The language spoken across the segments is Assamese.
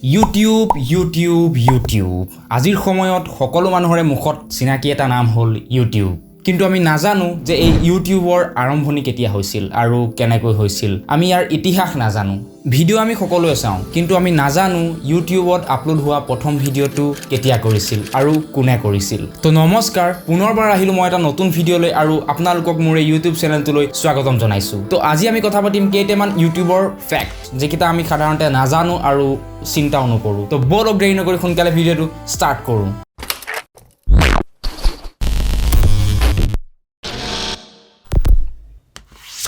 YouTube, YouTube, YouTube. আজিৰ সময়ত সকলো মানুহৰে মুখত চিনাকি এটা নাম হ'ল ইউটিউব। কিন্তু আমি নাজানো যে এই ইউটিউবৰ আৰম্ভণি কেতিয়া হৈছিল আৰু কেনেকৈ হৈছিল। আমি ইয়াৰ ইতিহাস নাজানো। ভিডিঅ' আমি সকলোৱে চাওঁ, কিন্তু আমি নাজানো ইউটিউবত আপলোড হোৱা প্ৰথম ভিডিঅ'টো কেতিয়া কৰিছিল আৰু কোনে কৰিছিল। তো নমস্কাৰ, পুনৰবাৰ আহিলোঁ মই এটা নতুন ভিডিঅ'লৈ আৰু আপোনালোকক মোৰ এই ইউটিউব চেনেলটোলৈ স্বাগতম জনাইছোঁ। তো আজি আমি কথা পাতিম কেইটামান ইউটিউবৰ ফেক্ট, যিকেইটা আমি সাধাৰণতে নাজানো আৰু চিন্তাও নকৰোঁ। তো ব'লক, দেৰি নকৰি সোনকালে ভিডিঅ'টো ষ্টাৰ্ট কৰোঁ।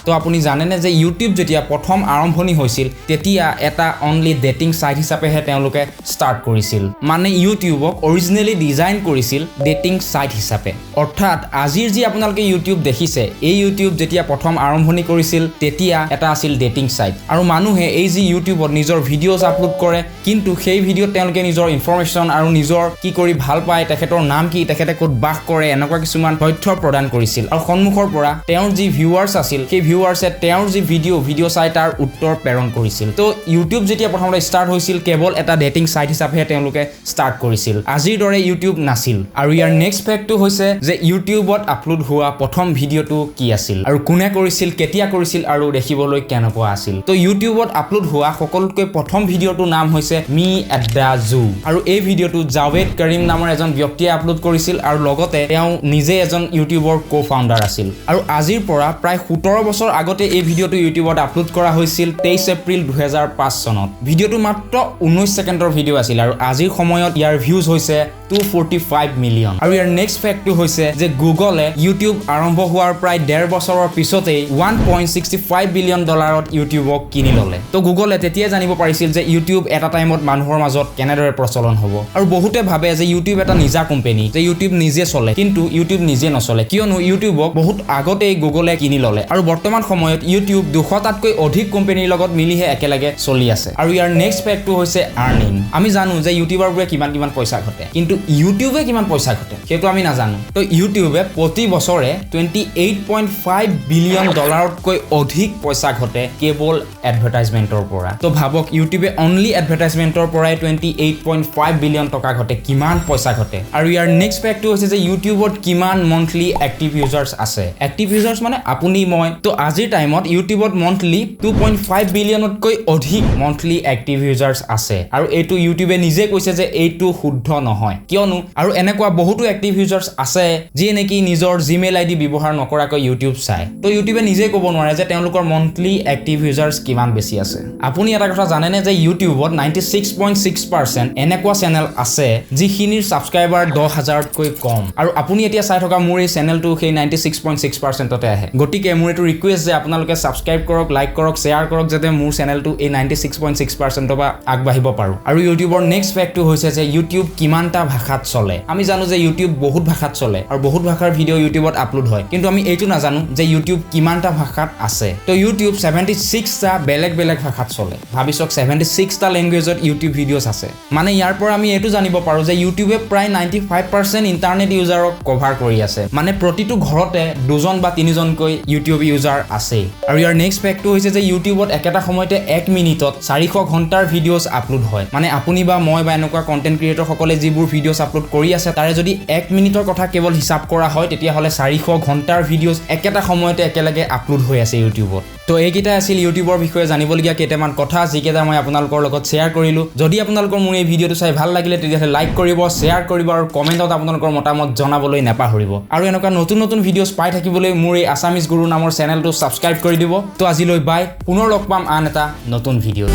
তো আপুনি জানেনে যে ইউটিউব যেতিয়া প্ৰথম আৰম্ভণি হৈছিল, তেতিয়া এটা অনলি ডেটিং ছাইট হিচাপেহে তেওঁলোকে ষ্টাৰ্ট কৰিছিল। মানে ইউটিউবক অৰিজিনেলি ডিজাইন কৰিছিল ডেটিং ছাইট হিচাপে। অৰ্থাৎ আজিৰ যি আপোনালোকে ইউটিউব দেখিছে, এই ইউটিউব যেতিয়া প্ৰথম আৰম্ভণি কৰিছিল, তেতিয়া এটা আছিল ডেটিং ছাইট। আৰু মানুহে এই যি ইউটিউবত নিজৰ ভিডিঅ'জ আপলোড কৰে, কিন্তু সেই ভিডিঅ'ত তেওঁলোকে নিজৰ ইনফৰ্মেশ্যন আৰু নিজৰ কি কৰি ভাল পায়, তেখেতৰ নাম কি, তেখেতে ক'ত বাস কৰে, এনেকুৱা কিছুমান তথ্য প্ৰদান কৰিছিল। আৰু সন্মুখৰ পৰা তেওঁৰ যি ভিউৱাৰ্ছ আছিল, সেই ভিউৱাৰ্ছে তেওঁৰ যি ভিডিঅ' চাই তাৰ উত্তৰ প্ৰেৰণ কৰিছিল। তো ইউটিউব যেতিয়া প্ৰথমতে ষ্টাৰ্ট হৈছিল, কেৱল এটা ডেটিং ছাইট হিচাপেহে তেওঁলোকে ষ্টাৰ্ট কৰিছিল। আজিৰ দৰে ইউটিউব নাছিল। আৰু ইয়াৰ নেক্সট ফেক্টটো হৈছে যে ইউটিউবত আপলোড হোৱা প্ৰথম ভিডিঅ'টো কি আছিল আৰু কোনে কৰিছিল, কেতিয়া কৰিছিল আৰু দেখিবলৈ কেনেকুৱা আছিল। তো ইউটিউবত আপলোড হোৱা সকলোতকৈ প্ৰথম ভিডিঅ'টোৰ নাম হৈছে মি এট the জু। আৰু এই ভিডিঅ'টো জাভেদ কৰিম নামৰ এজন ব্যক্তিয়ে আপলোড কৰিছিল আৰু লগতে তেওঁ নিজে এজন ইউটিউবৰ কো ফাউণ্ডাৰ আছিল। আৰু আজিৰ পৰা প্ৰায় 17 বছৰ আগতে এই ভিডিঅ'টো ইউটিউবত আপলোড কৰা হৈছিল, 23 এপ্ৰিল 2005 চনত। ভিডিঅ'টো মাত্ৰ 19 ছেকেণ্ডৰ ভিডিঅ' আছিল আৰু আজিৰ সময়ত ইয়াৰ ভিউজ হৈছে 245 মিলিয়ন। আৰু ইয়াৰ নেক্সট ফেক্টটো হৈছে যে গুগলে ইউটিউব আৰম্ভ হোৱাৰ প্ৰায় ডেৰ বছৰৰ পিছতেই 1.65 বিলিয়ন ডলাৰত ইউটিউবক কিনি ল'লে। তো গুগলে তেতিয়াই জানিব পাৰিছিল যে ইউটিউব এটা টাইমত মানুহৰ মাজত কেনেদৰে প্ৰচলন হ'ব। আৰু বহুতে ভাবে যে ইউটিউব এটা নিজা কোম্পানী, যে ইউটিউব নিজে চলে। কিন্তু ইউটিউব নিজে নচলে, কিয়নো ইউটিউবক বহুত আগতেই গুগলে কিনি ল'লে আৰু বৰ্তমান সময়ত ইউটিউব 200টাতকৈ অধিক কোম্পানীৰ লগত মিলিহে একেলগে চলি আছে। আৰু ইয়াৰ নেক্সট ফেক্টটো হৈছে আৰ্নিং। আমি জানো যে ইউটিউবাৰবোৰে কিমান কিমান পইচা ঘটে, কিন্তু ইউটিউবে কিমান পইচা ঘটে সেইটো আমি নাজানো। তো ইউটিউবে প্ৰতি বছৰে 28.5 বিলিয়ন ডলাৰতকৈ অধিক পইচা ঘটে কেৱল এডভাৰটাইজমেণ্টৰ পৰা। তো ভাবক, ইউটিউবে অনলি এডভাৰটাইজমেণ্টৰ পৰাই 28.5 বিলিয়ন টকা ঘটে, কিমান পইচা ঘটে! আৰু ইয়াৰ নেক্সট ফেক্টটো হৈছে যে ইউটিউবত কিমান মন্থলি এক্টিভ ইউজাৰ্ছ আছে। এক্টিভ ইউজাৰ্ছ মানে আপুনি, মই। তো আজিৰ টাইমত ইউটিউবত মন্থলি 2.5 বিলিয়নতকৈ অধিক মন্থলি এক্টিভ ইউজাৰ্ছ আছে। আৰু এইটো ইউটিউবে নিজে কৈছে যে এইটো শুদ্ধ নহয়, কিয়নো আৰু এনেকুৱা বহুতো এক্টিভ ইউজাৰ্ছ আছে যিয়ে নেকি নিজৰ জিমেইল আই ডি ব্যৱহাৰ নকৰাকৈ ইউটিউব চায়। তো ইউটিউবে নিজে ক'ব নোৱাৰে যে তেওঁলোকৰ মন্থলি এক্টিভ ইউজাৰ্ছ কিমান বেছি আছে। আপুনি এটা কথা জানেনে যে ইউটিউবত 96.6% এনেকুৱা চেনেল আছে যিখিনিৰ ছাবস্ক্ৰাইবাৰ 10 হাজাৰতকৈ কম? আৰু আপুনি এতিয়া চাই থকা মোৰ এই চেনেলটো সেই 96.6%তে আহে। গতিকে মোৰ এইটো ৰিকুৱেষ্ট যে আপোনালোকে ছাবস্ক্ৰাইব কৰক, লাইক কৰক, শ্বেয়াৰ কৰক, যাতে মোৰ চেনেলটো এই 96.6%ৰ পৰা আগবাঢ়িব পাৰোঁ। আৰু ইউটিউবৰ নেক্সট ফেক্টটো হৈছে যে ইউটিউব কিমানটা ভাষাত চলে। আমি জানো যে ইউটিউব বহুত ভাষাত চলে আৰু বহুত ভাষাৰ ভিডিঅ' ইউটিউবত আপলোড হয়, কিন্তু আমি এইটো নাজানো যে ইউটিউব কিমানটা ভাষাত আছে। তো ইউটিউব 76টা বেলেগ বেলেগ ভাষাত চলে। ভাবি চাওক, 76টা লেংগুৱেজত ইউটিউব ভিডিঅ'ছ আছে। মানে ইয়াৰ পৰা আমি এইটো জানিব পাৰোঁ যে ইউটিউবে প্ৰায় 95% ইণ্টাৰনেট ইউজাৰক কভাৰ কৰি আছে। মানে প্ৰতিটো ঘৰতে দুজন বা তিনিজনকৈ ইউটিউব ইউজাৰ আছেই। আৰু ইয়াৰ নেক্সট ফেক্টটো হৈছে যে ইউটিউবত একেটা সময়তে এক মিনিটত 400 ঘণ্টাৰ ভিডিঅ'ছ আপলোড হয়। মানে আপুনি বা মই বা এনেকুৱা কণ্টেণ্ট ক্ৰিয়েটৰসকলে যিবোৰ ভিডিঅ'ছ আপলোড কৰি আছে, তাৰে যদি এক মিনিটৰ কথা কেৱল হিচাপ কৰা হয়, তেতিয়াহ'লে 400 ঘণ্টাৰ ভিডিঅ'ছ একেটা সময়তে একেলগে আপলোড হৈ আছে ইউটিউবত। তো এইকেইটা আছিল ইউটিউবৰ বিষয়ে জানিবলগীয়া কেইটামান কথা, যিকেইটা মই আপোনালোকৰ লগত শ্বেয়াৰ কৰিলোঁ। যদি আপোনালোকৰ মোৰ এই ভিডিঅ'টো চাই ভাল লাগিলে, তেতিয়াহ'লে লাইক কৰিব, শ্বেয়াৰ কৰিব আৰু কমেণ্টত আপোনালোকৰ মতামত জনাবলৈ নাপাহৰিব। আৰু এনেকুৱা নতুন নতুন ভিডিঅ'ছ পাই থাকিবলৈ মোৰ এই আছামিজ গুৰু নামৰ চেনেলটো ছাবস্ক্ৰাইব কৰি দিব। তো আজিলৈ বাই, পুনৰ লগ পাম আন এটা নতুন ভিডিঅ'ত।